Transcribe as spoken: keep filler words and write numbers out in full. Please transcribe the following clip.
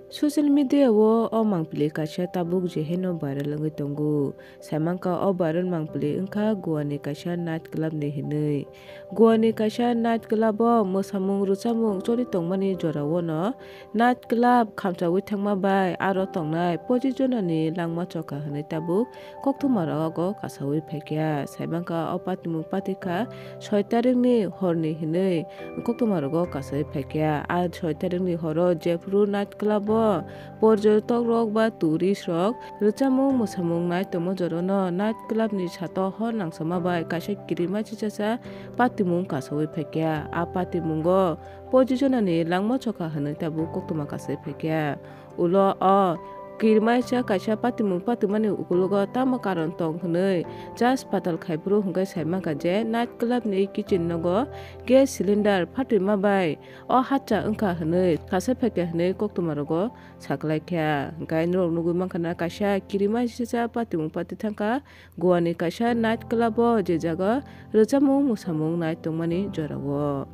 Social media o o mangpili kaisa tabuk je haino viral wngwi tongo. Saimankha o viral mangpili wngkha Goa ni kaisa night club ni hinwi. Goa ni kaisa night club o mwsamung rwchapmung choli tongmani jora o no night club khamchawi thangma bai aro tongnai pochis jona ni langma chokha hinwi tabuk koktwma rogo kasawi phaikha. Saimankha o patimung patikha soi tarik ni hor ni hinwi koktwma rogo kasawi phaikha. A soi tarik ni horo jephuru night club o porjotok rok ba tourist rok rwchapmung mwsamung nai tongma jora no night club ni sato hor nangsama bai kaisa kirima chichasa patimung kasawi phaikha. A patimungo pochis jona ni langma chokha hinwi tabuk koktwma kasawi phaikha. Ulo o kirmaisa kaisa patimung patimani ukulogo tamo karon tong hinwi jas patal khai phuru hwnkhe saimankha je night club ni kitchen nogo gas cylinder phatwi ma bai o hatcha wngkha hinwi kasawi phaikha hinwi koktwma rogo saklaikha. Hwnkhe norok nugwi mankha na kaisa kirima sisa patimung pati thangkha Goa ni kaisa night club o je jaga rwchapmung mwsamung nai tongmani jora o.